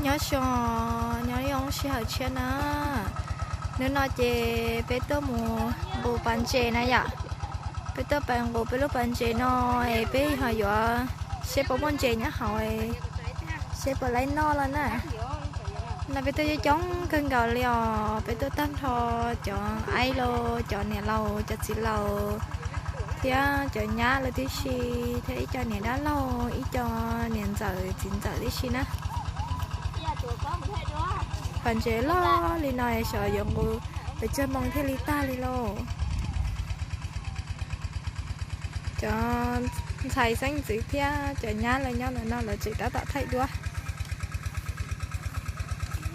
Nyob zoo, nyob zoo sij hawm tshiab na. Hnub no ces peb tuaj mus nqus pas ntses na yom. Peb tuaj pas nqus peb lub pas ntses no es peb ho yuav seb puas muaj ntses nyob hauv, seb puas laib noj los na. No peb tuaj coob coob kawg nkaus li os, peb tuaj tag nrho cov aib laus, cov niam laus, cov txiv laus, thiab cov nyab lawv tib si, thiab ib co niam dab laug, ib co niam ntxawm txiv ntxawm tib si na. Pas ntses loj li no xyov yuav nqus pes tsawg moo thiaj li tag li lauj. Cov ntxhais xeeb ntxwv thiab cov nyab lawv nyob ntawm no lawv tseem tab tom thaij duab.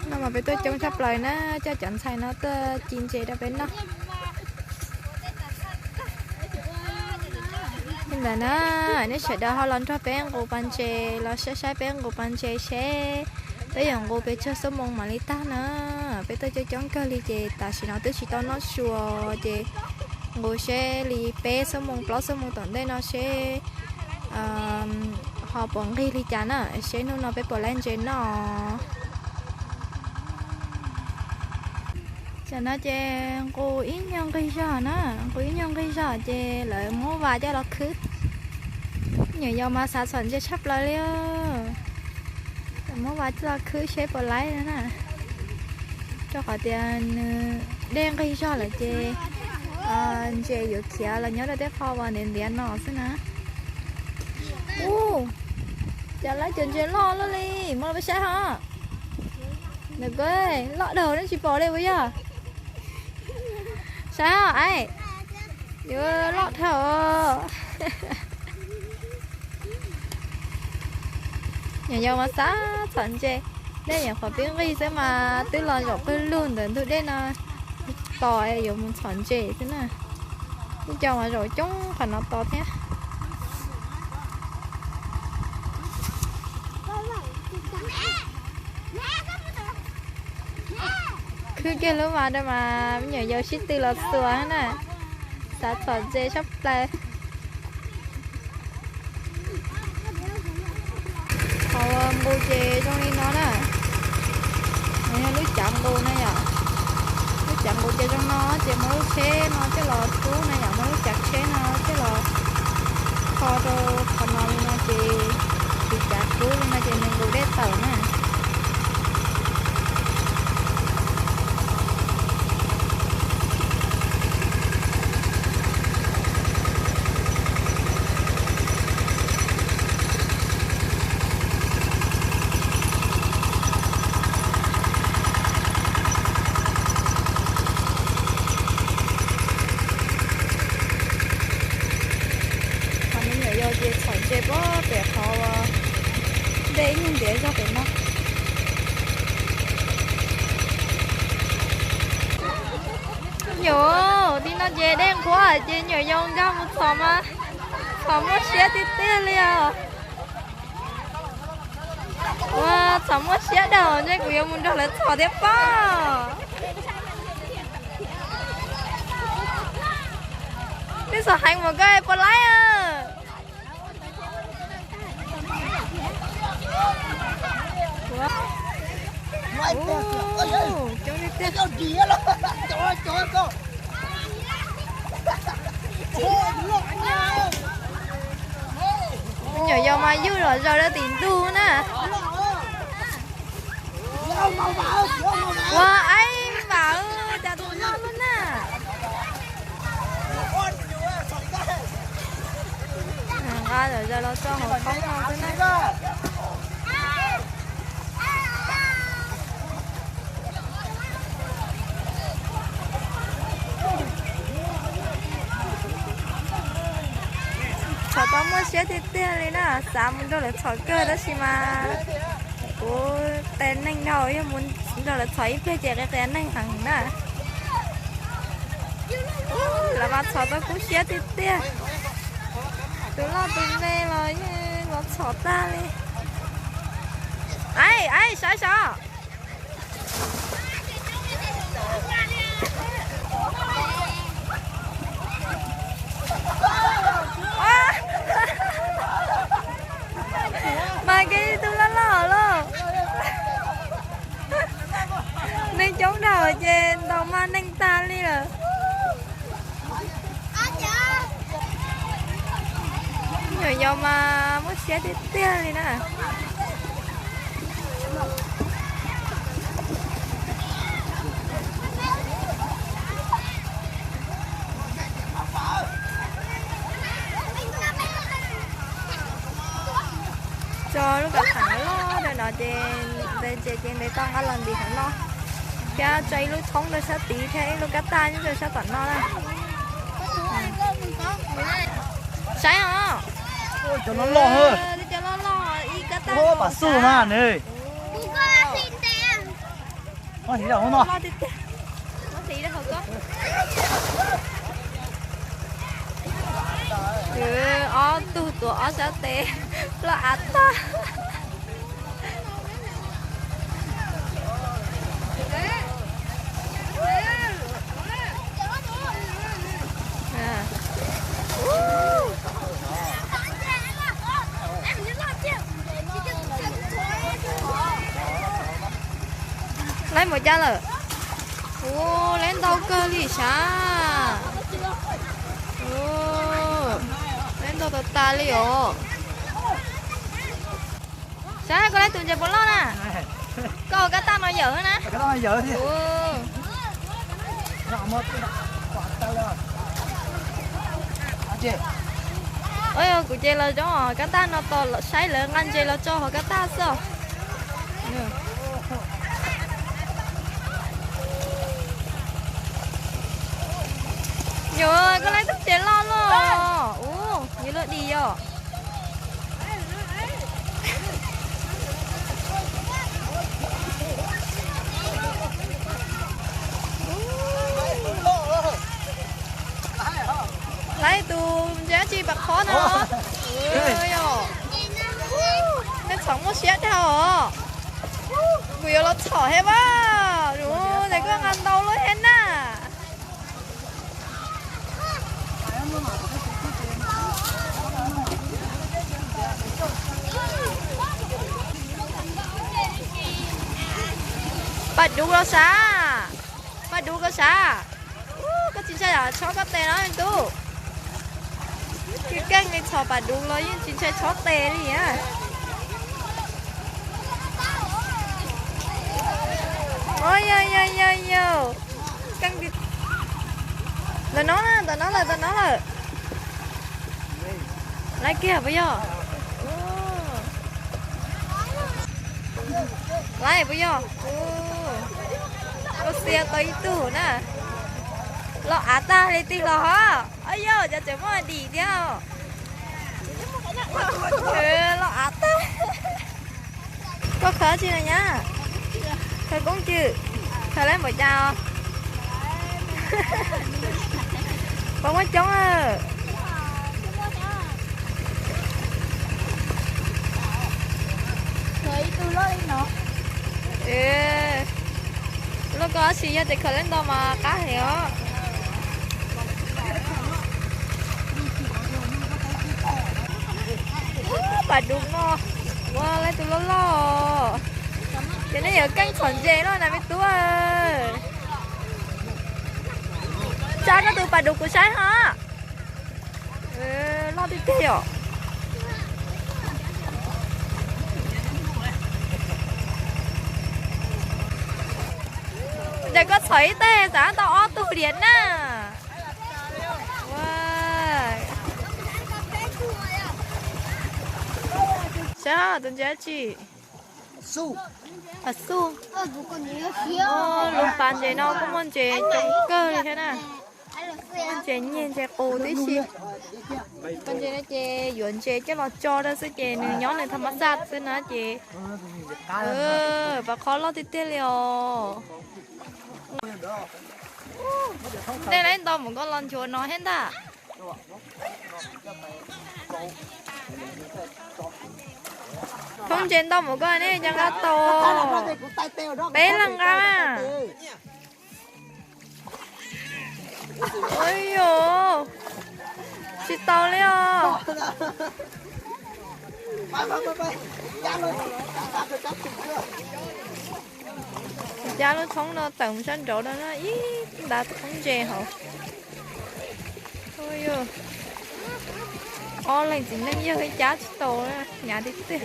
No mas peb tuaj coob tshaj plaws na, coj cov ntxhais no tuaj ci ntses rau peb noj. Li ntawd na, nej sawv daws ho los nrog peb nqus pas ntses, los saib saib peb nqus pas ntses seb peb yuav nqus pes tsawg xuab moos mam li tag na. Peb tuaj coob coob kawg li ces tam sim no twb tsis tau noj su ces nqus seb li peb xuab moos plaub xuab moos tom ntej no seb ho puas nqig li cas na, seb hnub no peb puas laib ntses noj. Tam no ces nqus ib nyuag nqig zog na, nqus ib nyuag nqig zog ces lawv muab vas coj los khwb. Nyuam yaus mas xav txhom ntses tshaj plaws li. Muab vas coj los khwb seb puas laib na. Rau qhov tias nws dej nqig zog lawm ces ntses yuav khiav los nyob rau tej qho uas ntiav ntiav no xwb na. Ub, cas lawv cov ntses loj loj li, muab los peb saib ho. Nws loj dhau nej tsis pom li puas yog? Saib os, yuav loj dhau. Nyuam yaus mas xav txhom ntses, dej nyuam qhuav pib nqig xwb mas twb los zaum pawg lug ntawm ntug dej no tos yuav mus txhom ntses xwb na. Ib co mas zaum coob qhov no tos thiab. Khwb kiag lub vas rau mas me nyuam yaus sib tw los xuas na, xav txhom ntses tshaj plaws. Qhov nqus ces zoo li no na. Yog lub cav nqus na yom. Lub cav nqus ces zoo no ces muaj lub tsheb no coj los rub na yom, muaj lub cav tsheb no coj los kho rau qhov no li no ces, tiv cav rub li no ces nws nqus dej tawm na. Qhov me nyuam yaus ces txhom ntses puag pem qhov uas dej ib nyuag ntiav zog pem no. Nyuam, tim no ces dej nqhuav ces nyuam yaus nkag mus txhom mas txhom muaj siab tiag tiag li os. Ua txhom muaj siab dhau, ntshe kuv yuav mus nrog lawv txhom thiab pob. Twb txhom heev mus koj puas laib. Nyuam yaus mas yuj zom zaws rau tim ntug na. Ua aib, npam, cas tus loj loj na. Nqa zom zaws los tso hauv qoob no xwb na. Txhom tau muaj siab tiag tiag li na, xav mus nrog lawv txhom kawg tab sis mas kuv qias neeg dhau, yog mus nrog lawv txhom ib pliag ces qias qias neeg heev na. Lawv mas txhom tau kub siab tiag tiag. Tus loj tus me los yeej los txhom tag li. Aib, aib, saib saib. Mas kev tus loj loj lauj. Dhau ces ntaus mas neeg tag li lawm. Nyuam yaus mas muaj siab tiag tiag li na. Tso lub kav theem loj loj rau no ces ntes ntses ces ntes tau nqa los ntim hauv no, thiab tso ib lub thoob rau sab tid thiab ib lub kab taj nyob rau sab tom no na. Saib os. Cov loj loj, cov loj loj, ib kab taj pam xub na ne. Ob tug tuav ob sab tes, loj av tag. Laib npaum cas lawm? Ua, laib ntau kawg li sav. Laib ntau tas tas li os. Sav, koj laib tus ntses puas loj na? Koj ua kab taj no yawm na. Kuv ces los zoo kab taj no tos saib lawv nqa ntses los tso hauv kab taj xwb. Yog koj laib tus ntses loj loj, ua, yus loj dim yom. Laib tus ntses dab tsi pam qhov no? Nej txhom muaj siab dhau os. Kuv yuav los txhom thiab as. Ua, ntses koj nqa ntau lawm thiab na. Paj Dub los sav, Paj Dub koj sav. Koj tsis ntshai tshob koj tes no me tub? Keej keej li, txhom Paj Dub los yeej tsis ntshai tshob tes li a. Yog yog yog yog, ntawm no na, ntawm no lawm, ntawm no lawm. Laib kiag puas yog? Laib puas yog? Koj xiab tau ib tug na. Loj av tag li tig los hos. Yog cov tseem muaj dim thiab. Loj av tag. Koj khaws tsi no nyab? Khaws koob cwm. Khaws lab npaum cas os? Puas muaj coob? Lub koj tab sis yog tias khaws lab ntau mas qab heev os. Paj Dub no, ua, lab tus loj loj. Ces nej yuav keej txhom ntses no na me tub. Tsa koj tus Paj Dub kuv saib hos. Loj tiag tiag yom. Ntawm koj txhom ib teg xav tau ob tug diam na. Saib tus ntses dab tsi? Pas xub. Lub pas ntses no kuj muaj ntses coob kawg li thiab na. Muaj ntses nyiag ntses qus tib si. Pas ntses no ces yuav ntses coj los tso rau xwb ces nws nyob nws tham mas xaj xwb na ces. Pas qhov loj tiag tiag li os. Nej laib ntau mus koj los nchuav no thiab ntag. Thoob ntses ntau mus koj ne, nqa tau peb leeg nqa. Yog, tsis tau li os. Cab lub thoob no tawm mus sab nraud no na, ib ntav thoob ntses hauv. Ob leeg txiv neej yawg cab tsis tau, hnyav tiag tiag.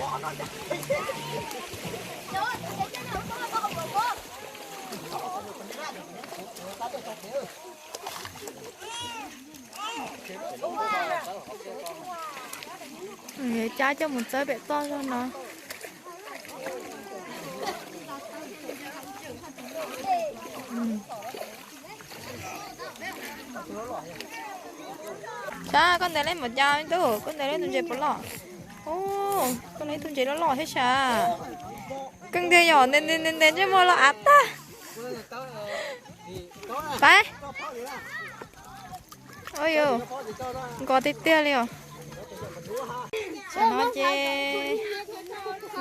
Cab coj mus txawb pem toj zog no. Sab, koj ntes leb npaum cas me tub? Koj ntes leb tus ntses puas loj? Koj ntes tus ntses loj loj thiab sab. Koj ntes yog ntes ntes ntes ntsej muag los av tag. Pab. Ua yus, nkos tiag tiag li os. Tam no ces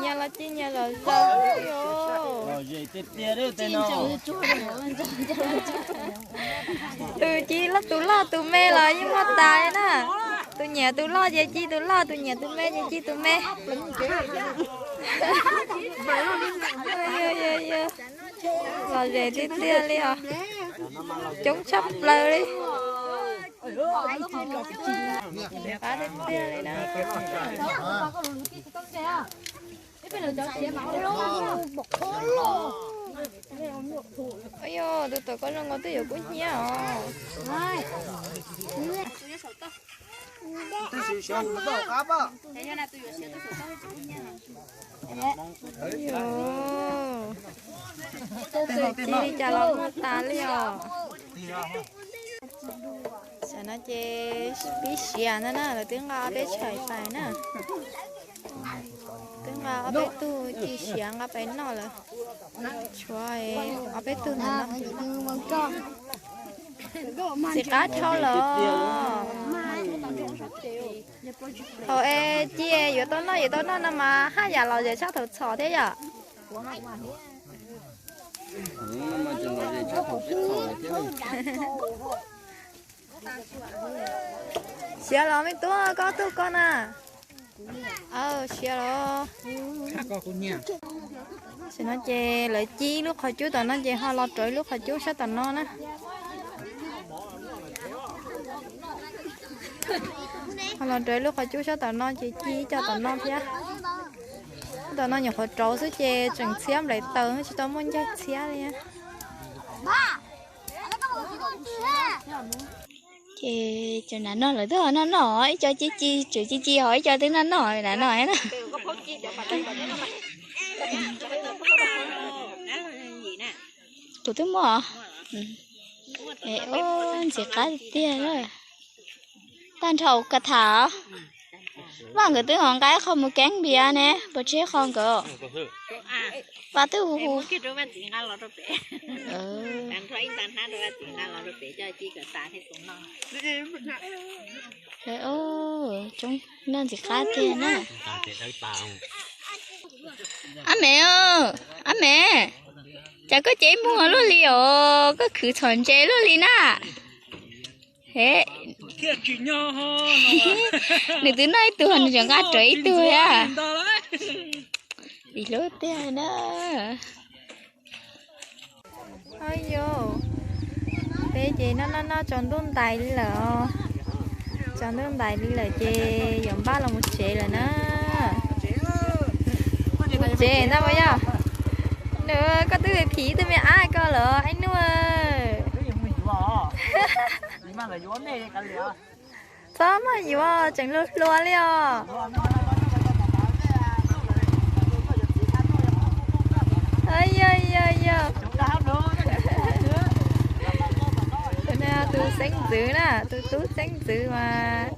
nyias los ci nyias zom zaws. Tus ci tus loj tus me los yeej muaj tas li na. Tus nyiam tus loj ces ci tus loj, tus nyiam tus me ces ci tus me. Lom zem tiag tiag li os. Coob tshaj plaws li. Qab tiag tiag li na. Yog tus tawm koj zoo nkaus twb yuav kub hnyiab os. Ci li cas los muaj tas li os. Tam no ces pib siav ntag na, lawv twb nqa ob peb tshais pais na. Twb nqa ob peb tug ci siav nqa pais noj lawm. Tshuav ob peb tug ntawm no. Txiv qab dhau lawm. Thaum es ci yuav tau noj yuav tau noj no mas haj yam lom zem tshaj thaum txhom thiab yom. Siav los me tub, koj tug koj na. Siav los. Tam no ces lawv ci ib lub qhov cub tom no ces ho los rau ib lub qhov cub sab tom no na. Ho los rau ib lub qhov cub sab tom no ces ci ib co tom no thiab. Tom no nyuam qhuav rauv xwb ces tseem txhiab nplaim taws tsis tau muaj ncaig txhiab li. Ces cov nav no lawv twb ho noj noj, ib co ci ci, tseem ci ci ho ib co twb noj noj nav no na. Kuv twb muaj. Ub, ntxim qab tiag tiag. Tag nrho ka tham. Vaj nkawd twb ho nqa ib qho mus keeb npias ne, puas tseg qho nkawd? Vaj twb hu hu. Noj ntxim qab tiag na. Ab me, ab me, cas koj cev muag luaj li os, koj khwv txhom ntses luaj li na. Nws twb noj ib tug nws tseem nqa rawv ib tug thiab. Lim hlub tiag na. Yus, peb ces noj noj noj tsaus ntuj ntais li lawm os. Tsaus ntuj ntais li lawm ces yuav npaj los mus tsev lawm na. Mus tsev ntag puas yog? Nws, koj twb phim twb me ab ko lawm ab nub. Txhob maj yuav, tseem hluas hluas li os. Yog yog yog. Tus xeeb ntxwv na, tus tub xeeb ntxwv mas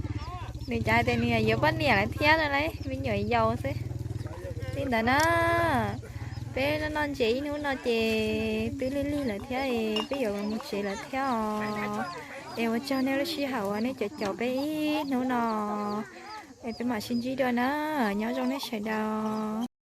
nws cav hais tias nws yuav poj niam lawm thiab no lauj, me nyuam yaus xwb. Li ntawd na, peb noj noj ntses ib hnub no ces twb lig lig lawm thiab, peb yuav mus tsev lawm thiab os. Es ua tsaug nej lub sij hawm uas nej caum caum peb ib hnub no. Es peb mam sib ntsib dua na. Nyob zoo nej sawv daws.